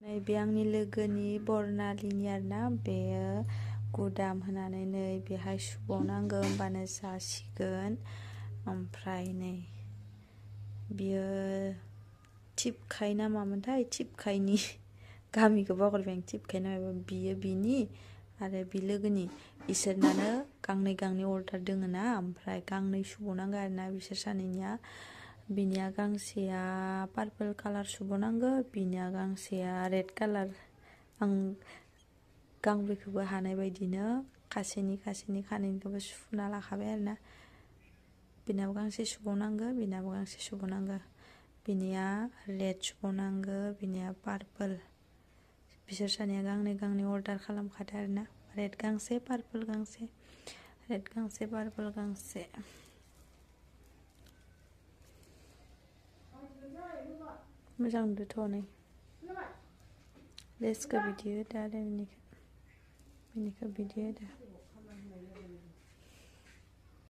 नैबे आंनि लोगोनि बरनालिनि आरोना बेयो गुदाम होनानै नै बेहाय सुबावनांगौ होमबानो जासिगोन। ओमफ्राय नै बियो थिपखाय ना मामोनथाय थिपखायनि गामिखौ बावगारबाय आं थिपखाय ना माबा बियो बिनि आरो बि लोगोनि इसोरनानो गांनै गांनै अर्डार दोङो ना ओमफ्राय गांनै सुबावनांगौ आरोना बिसोर सानैनिया बिनिया गांसेया पार्पल कालार सुबावनांगौ बिनिया गांसेया रेड कालार आं गांब्रैखौबो हानाय बायदिनो खासेनि खानैनिखौबो सुना लाखाबाय आरोना बिनाबो गांसे सुबावनांगौ बिनाबो गांसे सुबावनांगौ बिनिया रेड सुबावनांगौ बिनिया पार्पल बिसोर सानैया गांनै गांनै अर्डार खालामखादो आरोना रेड गांसे पार्पल गांसे रेड गांसे पार्पल गांसे मोजां नुदोंथ' नै लेसखौ बिदि होदो आरो बिनिखौ बिदि होदो